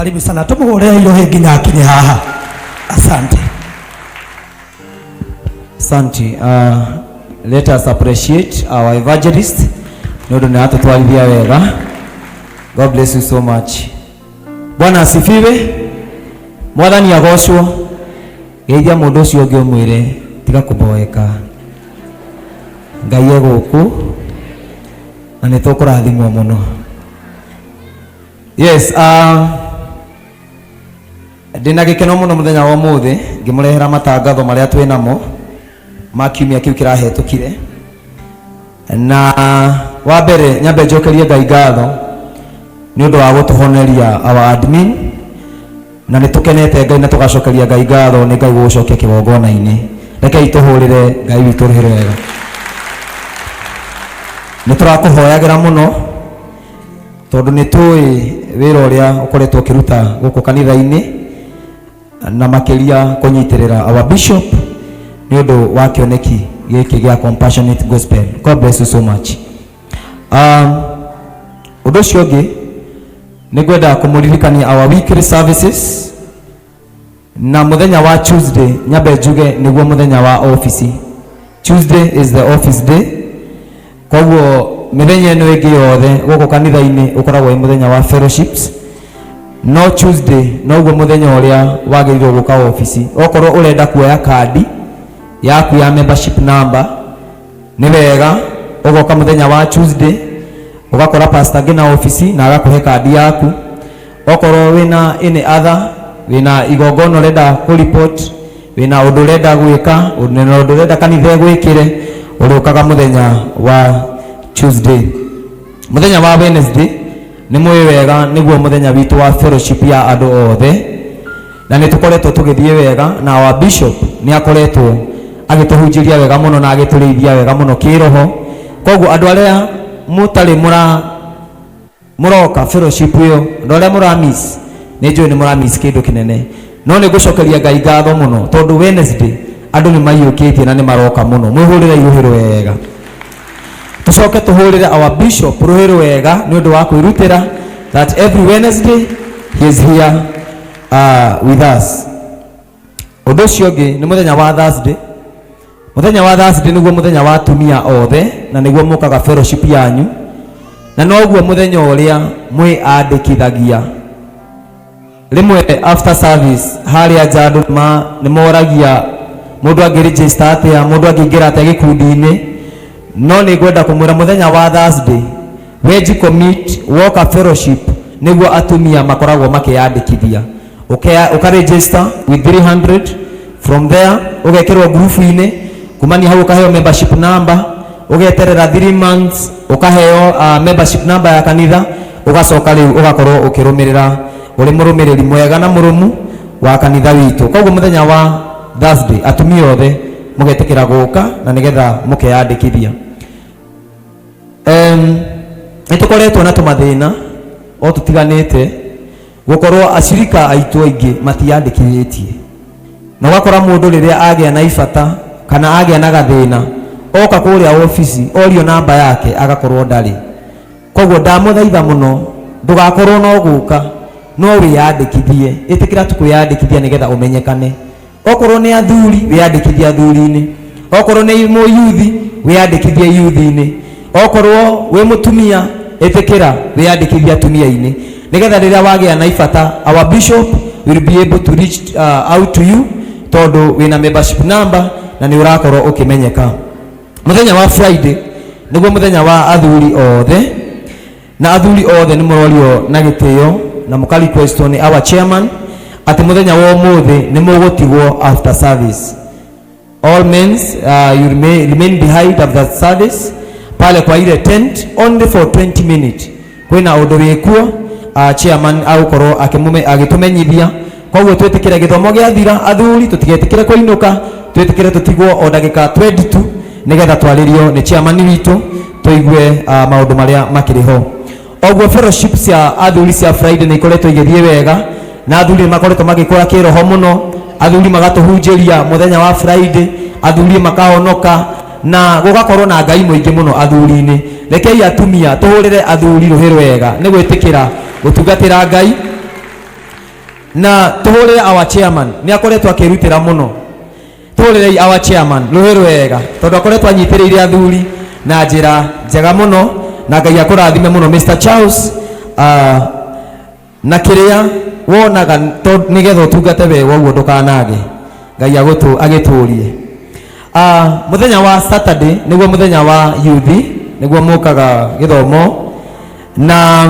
Karibu sana, tumuhũrĩre irohĩ nginya akinye haha. Asante. Asante. Let us appreciate our evangelist nĩ ũndũ nĩ atũtwarithia wega. God bless you so much. Bwana asifiwe. Mwathani agocwo. Geithia mũndũ ũcio ũngĩ ũmwĩre tiga kũboeka. Ngai e gũkũ na nĩ tũkũrathimwo mũno. Yes, ndĩna gĩkeno mũno mũthenya wa ũmũthĩ ngĩmũrehera matangatho marĩa twĩ namo ma kiumia kĩu kĩrahetũkire. Na wa mbere nyambe njokerie Ngai ngatho nĩ ũndũ wa gũtũhoneria our admin, na nĩ tũkenete Ngai na tũgacokeria Ngai ngatho nĩ Ngai gũgũcokia kĩgongona-inĩ. Rekei tũhũrĩre Ngai witũ rũhĩ rwega. Nĩ tũrakũhoyagĩra mũno tondũ nĩ tũĩ wĩra ũrĩa ũkoretwo ũkĩruta gũkũ kanitha-inĩ, na makĩria kũnyitĩrĩra our bishop nĩ ũndũ wa kĩoneki gĩkĩ gĩa Compassionate Gospel. God bless you so much. Ũndũ ũcio ũngĩ nĩ ngwenda kũmũririkania our weekly services, na mũthenya wa Tuesday nyambe njuge nĩguo mũthenya wa ofici. Tuesday is the office day, koguo mĩthenya ĩno ĩngĩ yothe gũkũ kanitha-inĩ ũkoragwo wĩ mũthenya wa fellowships, no Tuesday noguo mũthenya ũrĩa wagĩrĩirwo gũka ofici. Okorwo ũrenda kuoya kandi yaku ya membership number, nĩ wega ũgoka mũthenya wa Tuesday, ũgakora pastor ngina ofici na agakũhe kandi yaku. Okorwo wĩna any other, wĩna igongona ũrenda kũ report, wĩna ũndũ ũrenda gwĩka, wĩna ũndũ ũrenda kanitha ĩgwĩkĩre, ũrĩũkaga mũthenya wa Tuesday. Mũthenya wa Wednesday nĩ mũĩ wega nĩguo mũthenya witũ wa fellowship ya andũ othe, na nĩ tũkoretwo tũgĩthiĩ wega, na our bishop nĩ akoretwo agĩtũhunjĩria wega mũno na agĩtũrĩithia wega mũno kĩroho. Koguo andũ arĩa mũtarĩ mũra mũroka fellowship ĩyo, andũ arĩa mũra miss, nĩ njũĩ nĩ mũra miss kĩndũ kĩnene, no nĩ ngũcokeria Ngai ngatho mũno tondũ Wednesday andũ nĩ maiyũkĩtie na nĩ maroka mũno. Mwĩhũrĩre rũhĩ rwega. Tũcoke tũhũrĩre our bishop rũhĩ rwega nĩ ũndũ wa kwĩrutĩra that every Wednesday he is here with us. Ũndũ ũcio ũngĩ nĩ mũthenya wa Thursday. Mũthenya wa Thursday nĩguo mũthenya wa atumia othe, na nĩguo mũkaga fellowship yanyu, na noguo mũthenya ũrĩa mwĩandĩkithagia. Rĩmwe after service harĩa nja andũ nĩ moragia mũndũ angĩ register atĩa, mũndũ angĩingĩra atĩa gĩkundi-inĩ, no nĩ ngwenda kũmwĩra mũthenya wa Thursday wenji commit woka fellowship nĩguo atumia makoragwo makĩyandĩkithia. Ũka register with 300, from there ũgekĩrwo group-inĩ, kumania hau ũkaheo membership number, ũgeterera 3 months ũkaheo membership number ya kanitha, ũgacoka rĩu ũgakorwo ũkĩrũmĩrĩra ũrĩ mũrũmĩrĩri mwega na mũrũmu wa kanitha witũ. Koguo mũthenya wa Thursday atumia othe mũgetĩkĩra gũka na nĩgetha mũkeyandĩkithia. Nĩ tũkoretwo na tũmathĩna o tũtiganĩte, gũkorwo acirika aitũ aingĩ matiyandĩkithĩtie, na ũgakora mũndũ rĩrĩa agĩa na ibata kana agĩa na gathĩna, oka kũrĩa obici orio namba yake agakorwo ndarĩ. Koguo ndamũthaitha mũno ndũgakorwo no gũka, no wĩyandĩkithie, ĩtĩkĩra tu kwĩyandĩkithia nĩgetha ũmenyekane. Okorwo nĩ athuri, wĩyandĩkithie athuri-inĩ, okorwo nĩ mũyuthi, wĩyandĩkithie yuthi-inĩ, okorwo wĩ mũtumia, ĩtĩkĩra wĩyandĩkithie atumia-inĩ, nĩgetha rĩrĩa wagĩa na ibata our bishop will be able to reach out to you tondũ wĩna membership number na nĩ ũrakorwo ũkĩmenyeka. Mũthenya wa Friday nĩguo mũthenya wa athuri othe, na athuri othe nĩ mũrorio na gĩtĩo na mũka requestwo nĩ our chairman atĩ mũthenya wa ũmũthĩ nĩ mũgũtigwo after service. All men, you remain behind after service pale kwa ile tent only for 20 minutes. Kwĩna ũndũ wĩkuo, chairman agũkorwo agĩtũmenyithia. Koguo twĩtĩkĩre gĩthomo gĩathira, athuri tũtigetĩkĩre kũinũka, twĩtĩkĩre tũtigwo o ndagĩka 22 nĩgetha twarĩrio nĩ chairman witũ tũigue maũndũ marĩa makĩrĩ ho. Oguo fellowship cia athuri cia Friday nĩ ikoretwo igĩthiĩ wega, na athuri nĩ makoretwo magĩkũra kĩroho mũno, athuri magatũhunjĩria mũthenya wa Friday, athuri makahonoka na gũgakorwo na Ngai mũingĩ mũno athuri-inĩ. Rekei atumia tũhũrĩre athuri rũhĩ rwega nĩ gwĩtĩkĩra gũtungatĩra Ngai. Na tũhũrĩre our chairman, nĩ akoretwo akĩrutĩra mũno. Tũhũrĩrei our chairman rũhĩ rwega, tondũ akoretwo anyitĩrĩire athuri na njĩra njega mũno, na Ngai akũrathime mũno Mr. Charles. Na kĩrĩa wonaga nĩgetha ũtungate wega ũguo ndũkanage, Ngai agĩtũrie. Mũthenya wa Saturday nĩguo mũthenya wa youth, nĩguo mũkaga gĩthomo na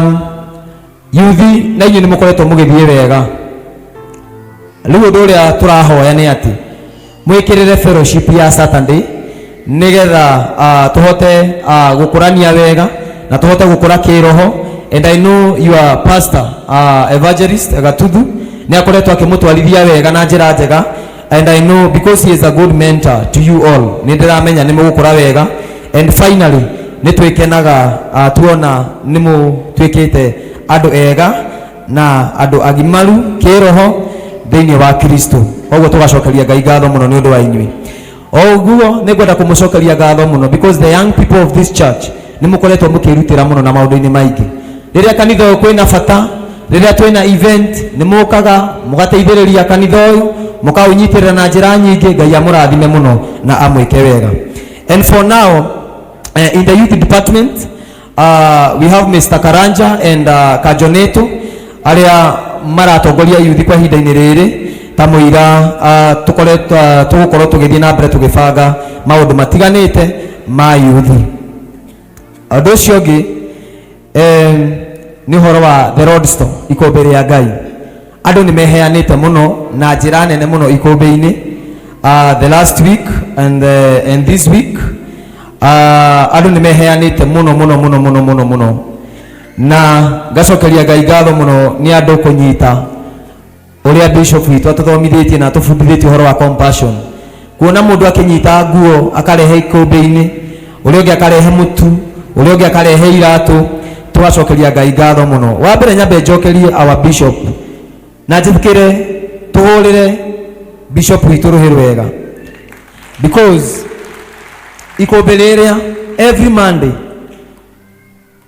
youth, na inyuĩ nĩ mũkoretwo mũgĩthiĩ wega. Rĩu ũndũ ũrĩa tũrahoya nĩ atĩ mwĩkĩrĩre fellowship ya Saturday, nĩgetha tũhote gũkũrania wega na tũhote gũkũra kĩroho. And I know your pastor, Evangelist Gatuthu, nĩ akoretwo akĩmũtwarithia wega na njĩra njega, and I know because he is a good mentor to you all, nĩ ndĩramenya nĩ mũgũkũra wega. And finally, nĩ twĩkenaga tuona nĩ mũtuĩkĩte andũ ega na andũ agimaru kĩroho thĩinĩ wa Kristo. Koguo tũgacokeria Ngai ngatho mũno nĩ ũndũ wa inyuĩ. O ũguo nĩ ngwenda kũmũcokeria ngatho mũno because the young people of this church nĩ mũkoretwo mũkĩrutĩra mũno na maũndũ-inĩ maingĩ. Rĩrĩa kanitha ũyũ kwĩna bata, rĩrĩa twĩna event, nĩ mũkaga mũgateithĩrĩria kanitha ũyũ, mũkaũnyitĩrĩra na njĩra nyingĩ. Ngai amũrathime mũno na amwĩke wega. And for now, in the youth department, we have Mr. Karanja and Kajoneto, arĩa maratongoria youth kwa ihinda-inĩ rĩrĩ, ta mũira tũkoretwo tũgũkorwo tũgĩthiĩ na mbere tũgĩbanga maũndũ matiganĩte ma youth. Ũndũ ũcio ũngĩ nĩ ũhoro wa the Lord Store, ikũmbĩ rĩa Ngai. Andũ nĩ meheanĩte mũno na njĩra nene mũno ikũmbĩ-inĩ the last week and this week. Andũ nĩ meheanĩte mũno mũno mũno mũno mũno mũno, na ngacokeria Ngai ngatho mũno nĩ andũ kũnyita ũrĩa bishop witũ atũthomithĩtie na atũbundithĩtie ũhoro wa compassion, kuona mũndũ akĩnyita nguo akarehe ikũmbĩ-inĩ, ũrĩa ũngĩ akarehe mũtu, ũrĩa ũngĩ akarehe iratũ. Tũgacokeria Ngai ngatho mũno. Wa mbere, nyambe njokerie our bishop na njĩtĩkĩre tũhũrĩre bishop witũ rũhĩ rwega, because ikũmbĩ rĩrĩa every Monday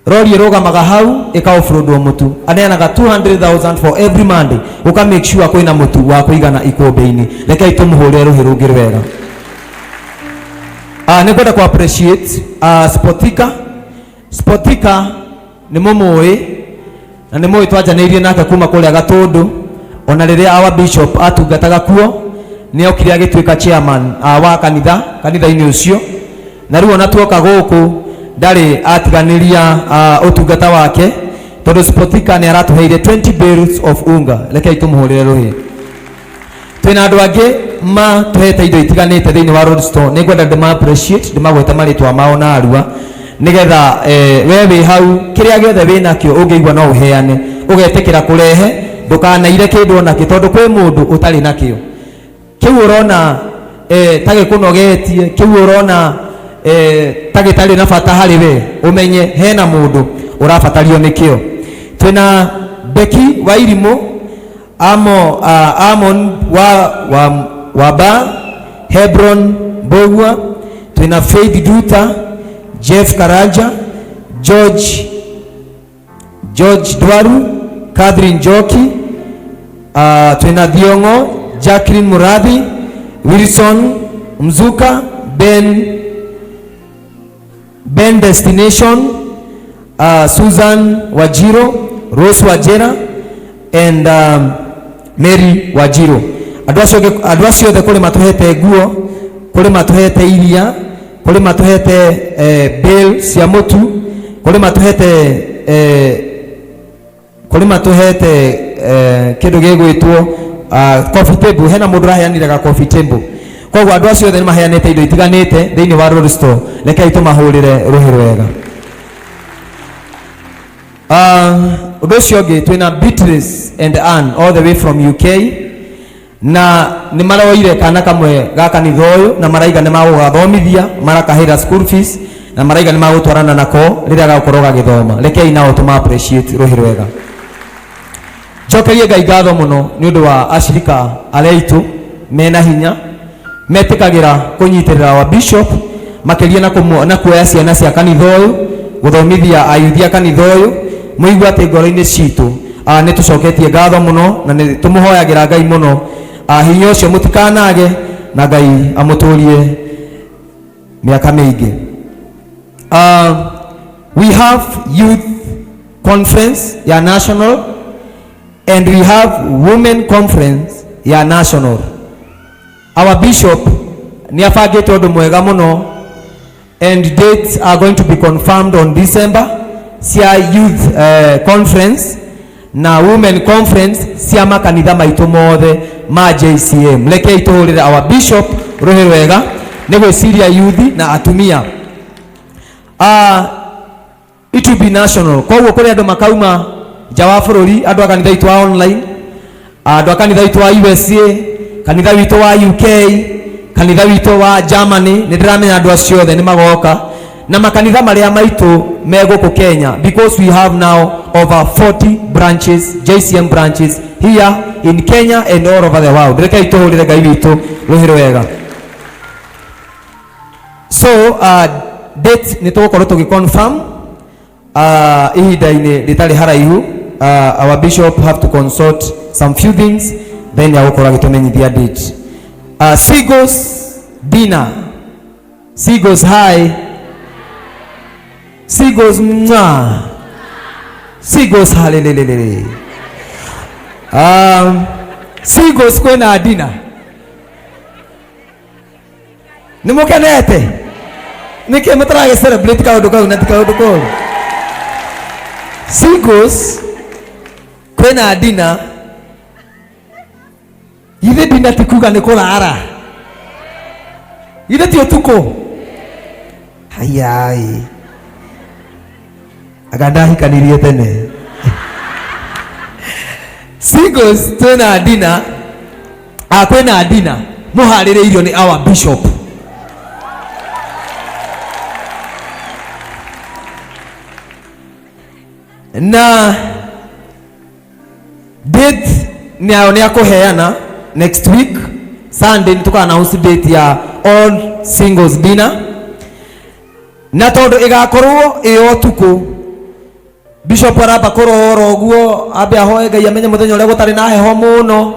rori ĩrũgamaga hau ĩka offloadwo mũtu. Aneanaga 200,000 for every Monday ũka make sure kwĩna mũtu wa kũigana ikũmbĩ-inĩ. Rekei tũmũhũrĩre rũhĩ rũngĩ rwega. Nĩ ngwenda ku appreciate Spotika. Spotika nĩ mũmũĩ na nĩ mũĩ twanjanĩirie nake kuma kũrĩa Gatũndũ. Ona rĩrĩa our bishop atungataga kuo, nĩ okire agĩtuĩka chairman wa kanitha kanitha-inĩ ũcio, na rĩu ona tuoka gũkũ ndarĩ atiganĩria ũtungata wake, tondũ Spotika nĩ aratũheire 20 bales of unga. Rekei tũmũhũrĩre rũhĩ. Twĩna andũ angĩ matũhete indo itiganĩte thĩinĩ wa Road Store. Nĩ ngwenda ndĩma appreciate, ndĩmagwete marĩtwa mao na arua, nĩgetha we wĩ hau, kĩrĩa gĩothe wĩ nakĩo ũngĩigua no ũheane, ũgetĩkĩra kũrehe, ndũkanaire kĩndũ onakĩ, tondũ kwĩ mũndũ ũtarĩ nakĩo. Kĩu ũrona ta gĩkũnogetie, kĩu ũrona ta gĩtarĩ na bata harĩ we, ũmenye hena mũndũ ũrabatario nĩkĩo. Twĩna Becky wa Irimũ, Amon wa Ba, Hebron Mbogua, twĩna Faith Duta, Jeff Karanja, George Dwaru, Catherine Njoki, twĩna Thiongo, Jacqueline Murathi, Wilson Mzuka, Ben Destination, Susan Wajiro, Rose Wajera and Mary Wajiro. Andũ acio othe, kũrĩ matũhete nguo, kũrĩ matũhete iria, kũrĩ matũhete bale cia mũtu, kũrĩ matũhete kĩndũ gĩgwĩtwo coffee table. Hena mũndũ ũraheanire ga coffee table. Koguo andũ acio othe nĩ maheanĩte indo itiganĩte thĩinĩ wa Road Store. Rekei tũmahũrĩre rũhĩ rwega. Ũndũ ũcio ũngĩ, twĩna Beatrice and Ann all the way from UK, na nĩ maroire kana kamwe ga kanitha ũyũ na maraiga nĩ magũgathomithia, marakahĩra school fees, na maraiga nĩ magũtwarana nako rĩrĩa gagũkorwo gagĩthoma. Rekei nao tũma appreciate rũhĩ rwega. Njokerie Ngai ngatho mũno nĩ ũndũ wa acirika arĩa aitũ mena hinya, metĩkagĩra kũnyitĩrĩra wa bishop makĩria na kuoya ciana cia kanitha ũyũ, gũthomithia ayuthi a kanitha ũyũ. Mũigua atĩ ngoro-inĩ citũ Nĩ tũcoketie ngatho mũno na nĩ tũmũhoyagĩra Ngai mũno. Hinya ũcio mũtikanage na Ngai amũtũrie mĩaka mĩingĩ. We have youth conference ya national and we have women conference ya national. Our bishop nĩ abangĩte ũndũ mwega mũno and dates are going to be confirmed on December cia youth conference na women conference cia makanitha maitũ mothe ma JCM. Rekei tũhũrĩre our bishop rũhĩ rwega nĩ gwĩciria youth na atumia. It will be national, koguo kũrĩ andũ makauma nja wa bũrũri, andũ a kanitha witũ wa online, andũ a kanitha witũ wa USA, kanitha witũ wa UK, kanitha witũ wa Germany. Nĩ ndĩramenya andũ acio othe nĩ magoka na makanitha marĩa maitũ me gũkũ Kenya, because we have now over 40 branches, JCM branches here in Kenya and all over the world. Rekei tũhũrĩre Ngai witũ rũhĩ rwega. So date nĩ tũgũkorwo tũgĩ confirm ihinda-inĩ rĩtarĩ haraihu. Our bishop have to consult some few things, then agũkorwo agĩtũmenyithia date. Singles dinner, singles high, singles mwa, singles halelelele, singles kwĩna dinner. Nĩ mũkenete nĩkĩ mũtaragĩ celebrate kaũndũ kau na ti kaũndũ koru? Singles kwĩna dinner. Githĩ dinner ti kuga nĩ kũrara? Githĩ ti ũtukũ? Hayai, anga ndahikanirie tene. Singles twĩna dinner. Kwĩna dinner mũharĩrĩirio nĩ our bishop. Na date nĩayo nĩ akũheana next week Sunday. Nĩ tũka announce date ya all singles dinner, na tondũ ĩgakorwo ĩ ũtukũ, bishop aramba kũrora ũguo, ambe ahoe Ngai amenye mũthenya ũrĩa gũtarĩ na heho mũno,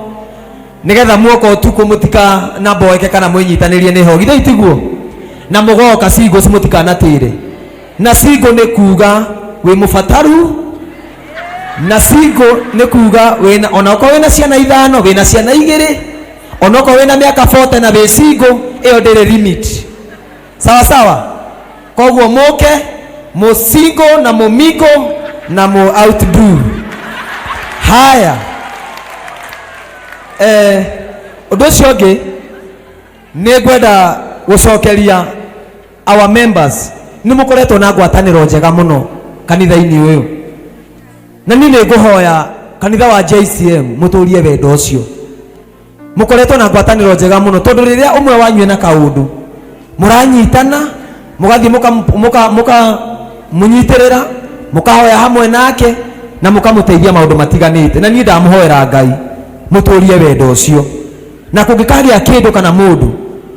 nĩgetha muoka ũtukũ mũtika na mboeke kana mwĩnyitanĩrie nĩ heho. Githĩ itiguo? Na mũgoka singles mũtikanatĩre. Na single nĩ kuga wĩ mũbataru, na single nĩ kuga wĩna, ona okorwo wĩna ciana 5, wĩna ciana 2, ona okorwo wĩna mĩaka 40 na wĩ single, ĩyo ndĩrĩ limit. Sawa sawa. Koguo mũke mũ single na mũ mingle na mũ outdo. Haya, ũndũ ũcio ũngĩ nĩ ngwenda gũcokeria our members. Nĩ mũkoretwo na ngwatanĩro njega mũno kanitha-inĩ ũyũ, na niĩ nĩ ngũhoya kanitha wa JCM mũtũrie wendo ũcio. Mũkoretwo na ngwatanĩro njega mũno, tondũ rĩrĩa ũmwe wanyu ena kaũndũ, mũranyitana, mũgathiĩ mũka mũnyitĩrĩra, mũkahoya hamwe nake na mũkamũteithia maũndũ matiganĩte. Na niĩ ndamũhoera Ngai mũtũrie wendo ũcio, na kũngĩkagĩa kĩndũ kana mũndũ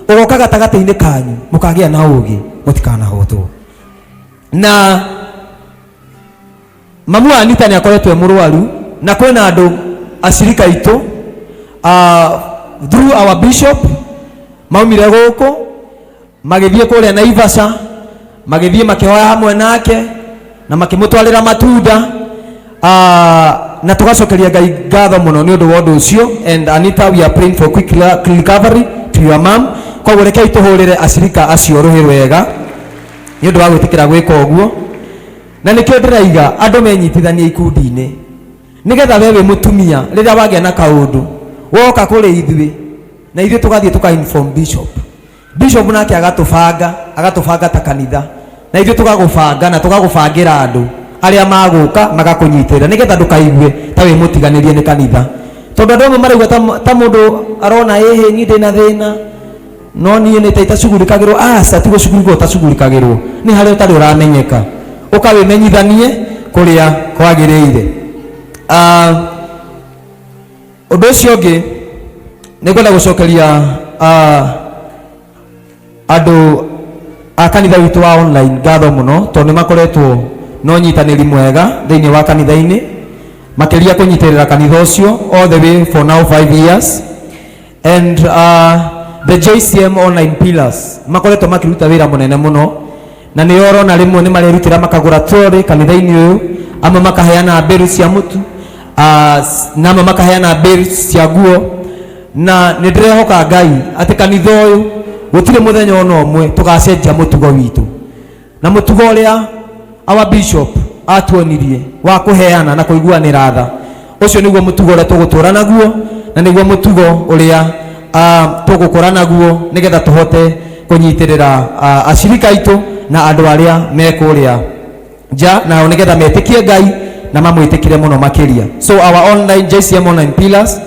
ũgoka gatagatĩ-inĩ kanyu, mũkagĩa na ũgĩ mũtikanahotwo. Na mamu wa Anita nĩ akoretwo e mũrwaru, na kwĩna andũ acirika aitũ, through our bishop, maumire gũkũ magĩthiĩ kũrĩa Naivasha, magĩthiĩ makĩhoya hamwe nake na makĩmũtwarĩra matunda, na tũgacokeria Ngai ngatho mũno nĩ ũndũ wa ũndũ ũcio. And Anita, we are praying for quick recovery to your mom. Koguo rekei tũhũrĩre acirika acio rũhĩ rwega nĩ ũndũ wa gwĩtĩkĩra gwĩka ũguo. Na nĩkĩo ndĩraiga andũ menyitithanie ikundi-inĩ, nĩgetha we wĩ mũtumia, rĩrĩa wagĩa na kaũndũ, woka kũrĩ ithuĩ na ithuĩ tũgathiĩ tũka inform bishop, bishop nake agatũbanga, agatũbanga ta kanitha, na ithuĩ tũgagũbanga na tũgagũbangĩra andũ arĩa magũka magakũnyitĩrĩra, nĩgetha ndũkaigue ta wĩ mũtiganĩrie nĩ kanitha. Tondũ andũ amwe maraigua ta mũndũ arona ĩhĩ, niĩ ndĩna thĩna no niĩ nĩ ta itacugurikagĩrwo. Aca, ti gũcugurikwo ũtacugurikagĩrwo, nĩ harĩa ũtarĩ ũramenyeka, ũkawĩmenyithanie kũrĩa kwagĩrĩire. Ũndũ ũcio ũngĩ nĩ ngwenda gũcokeria andũ a kanitha witũ wa online ngatho mũno, tondũ nĩ makoretwo na ũnyitanĩri mwega thĩinĩ wa kanitha-inĩ. Makĩria kũnyitĩrĩra kanitha ũcio all the way for now 5 years, and the JCM online pillars makoretwo makĩruta wĩra mũnene mũno, na nĩ ũrona rĩmwe nĩ marerutĩra makagũra trolley kanitha-inĩ ũyũ, amwe makaheana mbĩru cia mũtu, na amwe makaheana mbĩru cia nguo. Na nĩ ndĩrehoka Ngai atĩ kanitha ũyũ gũtirĩ mũthenya ona ũmwe tũgacenjia mũtugo witũ na mũtugo ũrĩa our bishop atuonirie wa kũheana na kũiguanĩra tha. Ũcio nĩguo mũtugo ũrĩa tũgũtũra naguo, na nĩguo mũtugo ũrĩa tũgũkũra naguo, nĩgetha tũhote kũnyitĩrĩra acirika aitũ na andũ arĩa me kũrĩa nja nao, nĩgetha metĩkie Ngai na mamwĩtĩkĩre mũno makĩria. So our online JCM online pillars,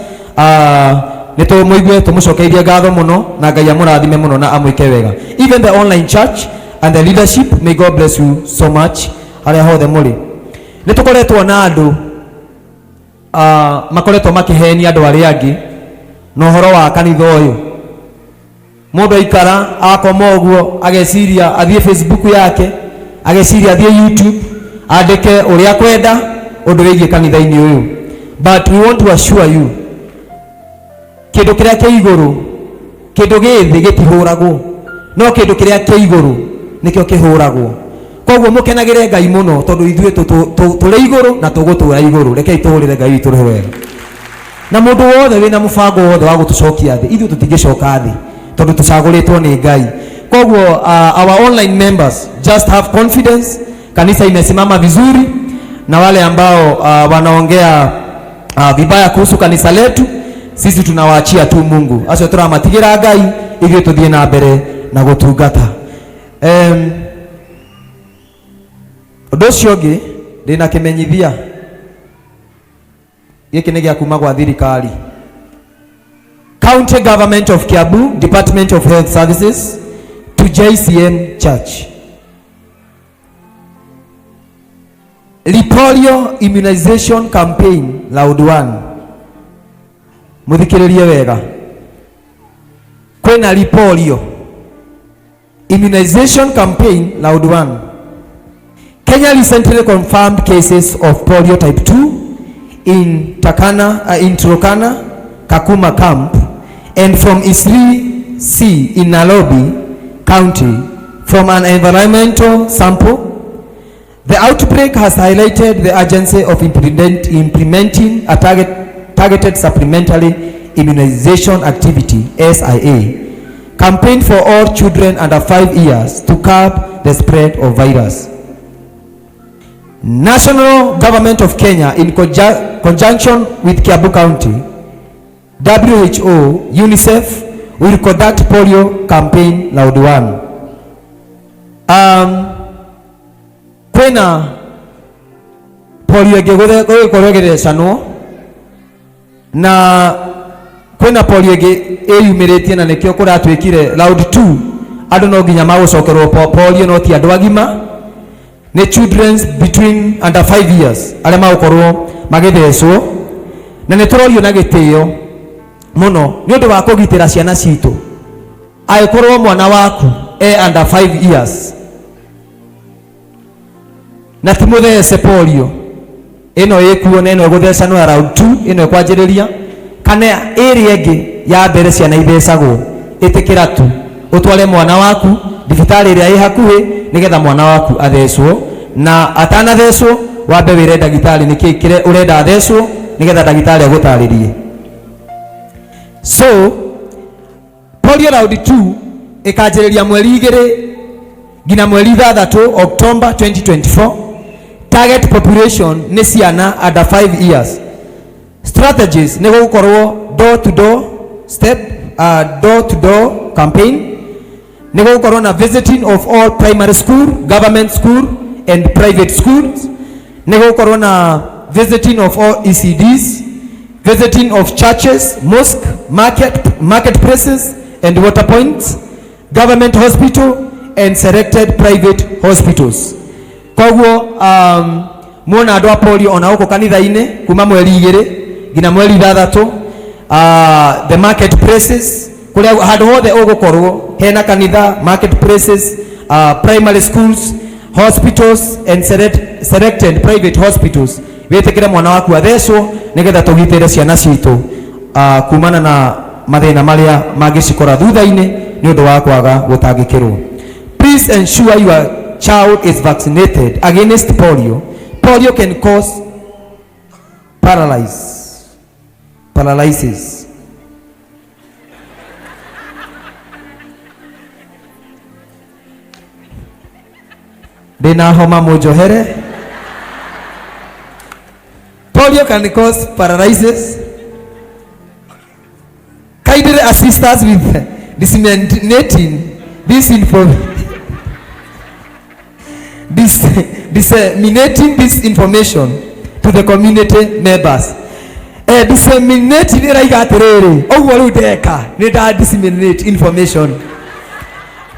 nĩ tũmũigue tũmũcokeirie ngatho mũno, na Ngai amũrathime mũno na amwĩke wega. Even the online church and the leadership, may God bless you so much harĩa hothe mũrĩ. Nĩ tũkoretwo na andũ makoretwo makĩhenia andũ arĩa angĩ na ũhoro wa kanitha ũyũ. Mũndũ aikara akoma ũguo, ageciria athiĩ Facebook yake, ageciria athiĩ YouTube, andĩke ũrĩa kwenda ũndũ wĩgiĩ kanitha-inĩ ũyũ. But we want to assure you, kĩndũ kĩrĩa kĩ igũrũ, kĩndũ gĩ thĩ gĩtihũragwo, no kĩndũ kĩrĩa kĩ igũrũ nĩkĩo kĩhũragwo. Koguo mũkenagĩre Ngai mũno, tondũ ithuĩ tũrĩ igũrũ na tũgũtũra igũrũ. Rekei tũhũrĩre Ngai witũ rũhĩ wega. Na mũndũ wothe wĩna mũbango wothe wa gũtũcokia thĩ, ithuĩ tũtingĩcoka thĩ, tondũ tũcagũrĩtwo nĩ Ngai. Koguo our online members, just have confidence, kanisa imesimama vizuri. Na wale ambao wanaongea vibaya kuhusu kanisa letu, sisi tunawaachia tu Mungu. Acio tũramatigira Ngai, ithuĩ tũthiĩ na mbere na gũtungata. Ũndũ ũcio ũngĩ, ndĩna kĩmenyithia gĩkĩ, nĩ gĩa kuma gwa thirikari. County Government of Kiambu, Department of Health Services, to JCM Church. Polio immunization campaign round 1. Muthikiririe wega, kwĩna polio immunization campaign round 1. Kenya recently confirmed cases of polio type 2 in Takana, in Turkana, Kakuma camp, and from Eastleigh C in Nairobi County from an environmental sample. The outbreak has highlighted the urgency of implementing a targeted supplementary immunization activity, SIA, campaign for all children under 5 years to curb the spread of virus. National Government of Kenya, in conjunction with Kiambu County, WHO, UNICEF, will conduct polio campaign round one. Kwĩna polio ĩngĩ gũgĩkorwo ĩgĩthecanwo, na kwĩna polio ĩngĩ ĩyumĩrĩtie, na nĩkĩo kũratuĩkire round 2. Andũ no nginya magũcokerwo polio, no ti andũ agima, nĩ children between under 5 years arĩa magũkorwo magĩthecwo. Na nĩ tũrorio na gĩtĩo mũno, nĩ ũndũ wa kũgitĩra ciana citũ, angĩkorwo mwana waku e under 5 years na ti mũthece polio ĩno ĩkuo, na ĩno ĩgũthecanwo ya round 2 ĩno ĩkwanjĩrĩria, kana ĩrĩa ĩngĩ ya mbere ciana ithecagwo, ĩtĩkĩra tu ũtware mwana waku thibitarĩ ĩrĩa ĩ hakuhĩ, nĩgetha mwana waku athecwo. Na atanathecwo, wambe wĩre ndagĩtarĩ nĩkĩ kĩrĩa ũrenda athecwo, nĩgetha ndagĩtarĩ agũtarĩrie. So polio round 2 ĩkanjĩrĩria 2 nginya 6 October 2024. Target population nĩ ciana under 5 years. Strategies nĩ gũgũkorwo door to door step, door to door campaign, nĩ gũgũkorwo na visiting of all primary school, government school and private schools, nĩ gũgũkorwo na visiting of all ECDs, visiting of churches, mosque, marketplaces and water points, government hospital and selected private hospitals. Koguo muona andũ a polio ona gũkũ kanitha-inĩ kuma 2 nginya 6, the market places, kũrĩa handũ hothe ũgũkorwo hena kanitha, market places, primary schools, hospitals and selected private hospitals. Wĩtĩkĩre mwana waku athecwo nĩgetha tũgitĩre ciana citũ kumana na mathĩna marĩa mangĩcikora thutha-inĩ nĩ ũndũ wa kwaga gũtangĩkĩrwo. Please ensure your child is vaccinated against polio. Polio can cause paralysis. Ndĩna homa mũnjohere. Polio can cause paralysis. Kindly assist us with disseminating this info disseminating this information to the community members. Disseminating ĩraiga atĩrĩrĩ, ũguo rĩu ndeka nĩ nda disseminate information.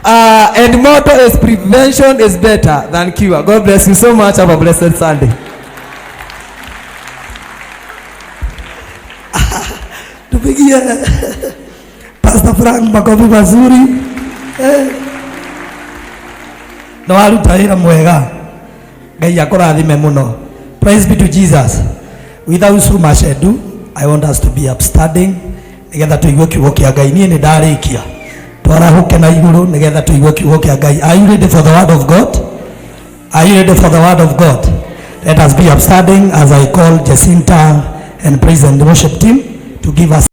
And motto is prevention is better than cure. God bless you so much. Have a blessed Sunday. Tupigie Pastor Frank makofi mazuri. Na waruta wĩra mwega. Ngai akũrathime mũno. Praise be to Jesus. Without so much ado, I want us to be upstanding nigetha tũigue kiugo kĩa Ngai. Niĩ nĩ ndarĩkia. Twarahũke na igũrũ nigetha tũigue kiugo kĩa Ngai. Are you ready for the word of God? Are you ready for the word of God? Let us be upstanding as I call Jacinta and praise and worship team to give us